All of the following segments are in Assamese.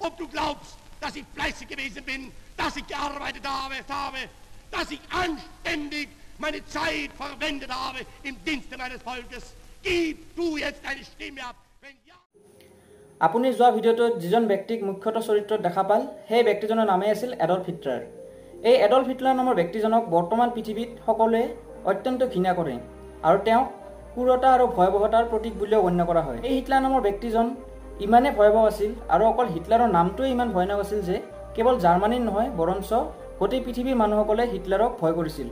Ob du glaubst, dass ich fleißig gewesen bin, dass ich gearbeitet habe, dass ich anständig meine Zeit verwendet habe im Dienste meines Volkes. Gib du jetzt deine Stimme ab. Wenn ja. আপুনি যোৱা ভিডিঅ'টোত যিজন ব্যক্তিক মুখ্যতঃ চৰিত্ৰত দেখা পাল, সেই ব্যক্তিজনৰ নামেই আছিল এডল্ফ হিটলাৰ। এই এডল্ফ হিটলাৰ নামৰ ব্যক্তিজনক বৰ্তমান পৃথিৱীত সকলোৱে অত্যন্ত ঘৃণা কৰে আৰু তেওঁক ক্ৰূৰতা আৰু ভয়াৱহতাৰ প্ৰতীক বুলিও গণ্য কৰা হয়। এই হিটলাৰ নামৰ ব্যক্তিজন ইমানে ভয়াৱহ আছিল আৰু অকল হিটলাৰৰ নামটোৱে ইমান ভয়ানক আছিল যে কেৱল জাৰ্মানীৰ নহয়, বৰঞ্চ গোটেই পৃথিৱীৰ মানুহসকলে হিটলাৰক ভয় কৰিছিল।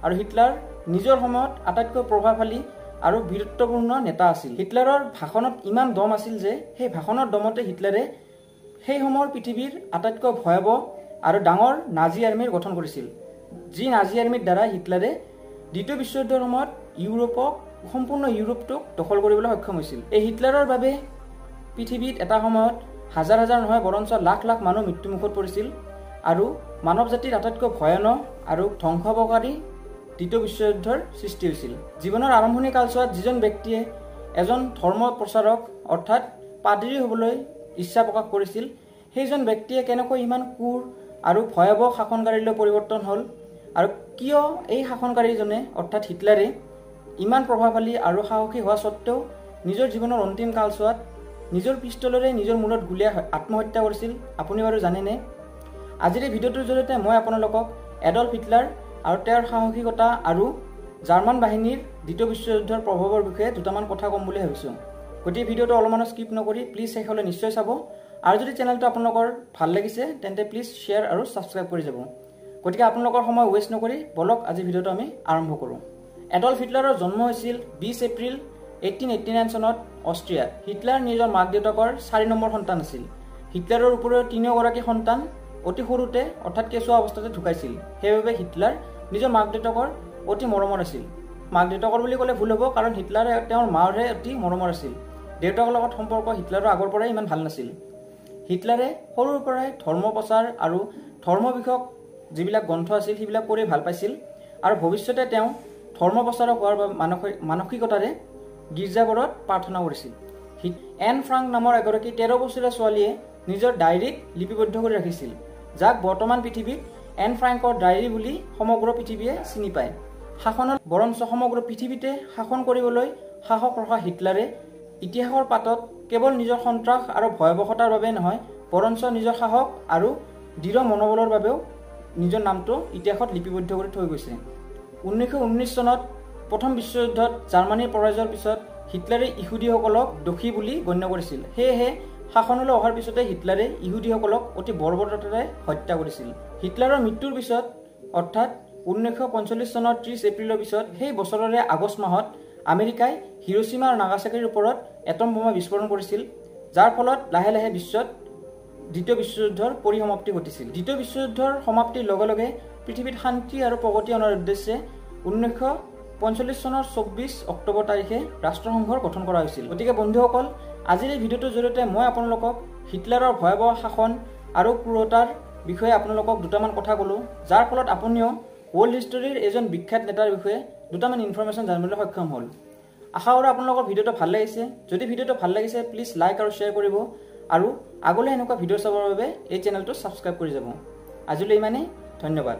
আৰু হিটলাৰ নিজৰ সময়ত আটাইতকৈ প্ৰভাৱশালী আৰু বীৰত্বপূৰ্ণ নেতা আছিল। হিটলাৰৰ ভাষণত ইমান দম আছিল যে সেই ভাষণৰ দমতে হিটলাৰে সেই সময়ৰ পৃথিৱীৰ আটাইতকৈ ভয়াৱহ আৰু ডাঙৰ নাজী আৰ্মীৰ গঠন কৰিছিল, যি নাজী আৰ্মীৰ দ্বাৰা হিটলাৰে দ্বিতীয় বিশ্বযুদ্ধৰ সময়ত ইউৰোপক, সম্পূৰ্ণ ইউৰোপটোক দখল কৰিবলৈ সক্ষম হৈছিল। এই হিটলাৰৰ বাবে পৃথিৱীত এটা সময়ত হাজাৰ হাজাৰ নহয়, বৰঞ্চ লাখ লাখ মানুহ মৃত্যুমুখত পৰিছিল আৰু মানৱ জাতিৰ আটাইতকৈ ভয়ানক আৰু ধ্বংসবকাৰী দ্বিতীয় বিশ্বযুদ্ধৰ সৃষ্টি হৈছিল। জীৱনৰ আৰম্ভণি কালচোৱাত যিজন ব্যক্তিয়ে এজন ধৰ্ম প্ৰচাৰক অৰ্থাৎ পাদ্ৰী হ'বলৈ ইচ্ছা প্ৰকাশ কৰিছিল, সেইজন ব্যক্তিয়ে কেনেকৈ ইমান ক্ৰূৰ আৰু ভয়াৱহ শাসনকাৰীলৈ পৰিৱৰ্তন হ'ল আৰু কিয় এই শাসনকাৰীজনে অৰ্থাৎ হিটলাৰে ইমান প্ৰভাৱশালী আৰু সাহসী হোৱা স্বত্তেও নিজৰ জীৱনৰ অন্তিম কালচোৱাত নিজৰ পিষ্টলেৰে নিজৰ মূৰত গুলীয়াই আত্মহত্যা কৰিছিল, আপুনি বাৰু জানেনে? আজিৰ এই ভিডিঅ'টোৰ জৰিয়তে মই আপোনালোকক এডল্ফ হিটলাৰ আৰু তেওঁৰ সাহসিকতা আৰু জাৰ্মান বাহিনীৰ দ্বিতীয় বিশ্বযুদ্ধৰ প্ৰভাৱৰ বিষয়ে দুটামান কথা ক'ম বুলি ভাবিছোঁ। গতিকে ভিডিঅ'টো অলপমানো স্কিপ নকৰি প্লিজ শেষলৈ নিশ্চয় চাব আৰু যদি চেনেলটো আপোনালোকৰ ভাল লাগিছে তেন্তে প্লিজ শ্বেয়াৰ আৰু ছাবস্ক্ৰাইব কৰি যাব। গতিকে আপোনালোকৰ সময় ৱেষ্ট নকৰি বলক আজি ভিডিঅ'টো আমি আৰম্ভ কৰোঁ। এডল্ফ হিটলাৰৰ জন্ম হৈছিল 20 এপ্ৰিল 1889 চনত অষ্ট্ৰিয়াত। হিটলাৰ নিজৰ মাক দেউতাকৰ 4 নম্বৰ সন্তান আছিল। হিটলাৰৰ উপৰিও তিনিওগৰাকী সন্তান অতি সৰুতে অৰ্থাৎ কেঁচুৱা অৱস্থাতে ঢুকাইছিল। সেইবাবে হিটলাৰ নিজৰ মাক দেউতাকৰ অতি মৰমৰ আছিল। মাক দেউতাকৰ বুলি ক'লে ভুল হ'ব, কাৰণ হিটলাৰে তেওঁৰ মাৰহে অতি মৰমৰ আছিল। দেউতাকৰ লগত সম্পৰ্ক হিটলাৰৰ আগৰ পৰাই ইমান ভাল নাছিল। হিটলাৰে সৰুৰ পৰাই ধৰ্ম প্ৰচাৰ আৰু ধৰ্ম বিষয়ক যিবিলাক গ্ৰন্থ আছিল সেইবিলাক পঢ়ি ভাল পাইছিল আৰু ভৱিষ্যতে তেওঁ ধৰ্ম প্ৰচাৰক হোৱাৰ মানসিকতাৰে গীৰ্জাঘৰত প্ৰাৰ্থনা কৰিছিল। এন ফ্ৰাংক নামৰ এগৰাকী 13 বছৰীয়া ছোৱালীয়ে নিজৰ ডায়েৰীত লিপিবদ্ধ কৰি ৰাখিছিল, যাক বৰ্তমান পৃথিৱীত এন ফ্ৰাংকৰ ডায়েৰী বুলি সমগ্ৰ পৃথিৱীয়ে চিনি পায়। শাসনত বৰঞ্চ সমগ্ৰ পৃথিৱীতে শাসন কৰিবলৈ সাহস ৰখা হিটলাৰে ইতিহাসৰ পাতত কেৱল নিজৰ সন্ত্ৰাস আৰু ভয়াৱহতাৰ বাবে নহয়, বৰঞ্চ নিজৰ সাহস আৰু দৃঢ় মনোবলৰ বাবেও নিজৰ নামটো ইতিহাসত লিপিবদ্ধ কৰি থৈ গৈছে। 1919 চনত প্ৰথম বিশ্বযুদ্ধত জাৰ্মানীৰ পৰাজয়ৰ পিছত হিটলাৰে ইহুদীসকলক দোষী বুলি গণ্য কৰিছিল। সেয়েহে শাসনলৈ অহাৰ পিছতে হিটলাৰে ইহুদীসকলক অতি বৰ্বৰতাৰে হত্যা কৰিছিল। হিটলাৰৰ মৃত্যুৰ পিছত অৰ্থাৎ 1945 চনৰ 30 এপ্ৰিলৰ পিছত সেই বছৰৰে আগষ্ট মাহত আমেৰিকাই হিৰোচিমা আৰু নাগাচাকিৰ ওপৰত এটম বোমা বিস্ফোৰণ কৰিছিল, যাৰ ফলত লাহে লাহে বিশ্বত দ্বিতীয় বিশ্বযুদ্ধৰ পৰিসমাপ্তি ঘটিছিল। দ্বিতীয় বিশ্বযুদ্ধৰ সমাপ্তিৰ লগে লগে পৃথিৱীত শান্তি আৰু প্ৰগতি অনাৰ উদ্দেশ্যে 1945 চনৰ 24 অক্টোবৰ তাৰিখে ৰাষ্ট্ৰসংঘৰ গঠন কৰা হৈছিল। গতিকে বন্ধুসকল, আজিৰ এই ভিডিঅ'টোৰ জৰিয়তে মই আপোনালোকক হিটলাৰৰ ভয়াৱহ শাসন আৰু ক্ৰূৰতাৰ বিষয়ে আপোনালোকক দুটামান কথা ক'লোঁ, যাৰ ফলত আপুনিও ৱৰ্ল্ড হিষ্টৰীৰ এজন বিখ্যাত নেতাৰ বিষয়ে দুটামান ইনফৰমেশ্যন জানিবলৈ সক্ষম হ'ল। আশা কৰোঁ আপোনালোকৰ ভিডিঅ'টো ভাল লাগিছে। যদি ভিডিঅ'টো ভাল লাগিছে প্লিজ লাইক আৰু শ্বেয়াৰ কৰিব আৰু আগলৈ এনেকুৱা ভিডিঅ' চাবৰ বাবে এই চেনেলটো ছাবস্ক্ৰাইব কৰি যাব। আজিলৈ ইমানেই, ধন্যবাদ।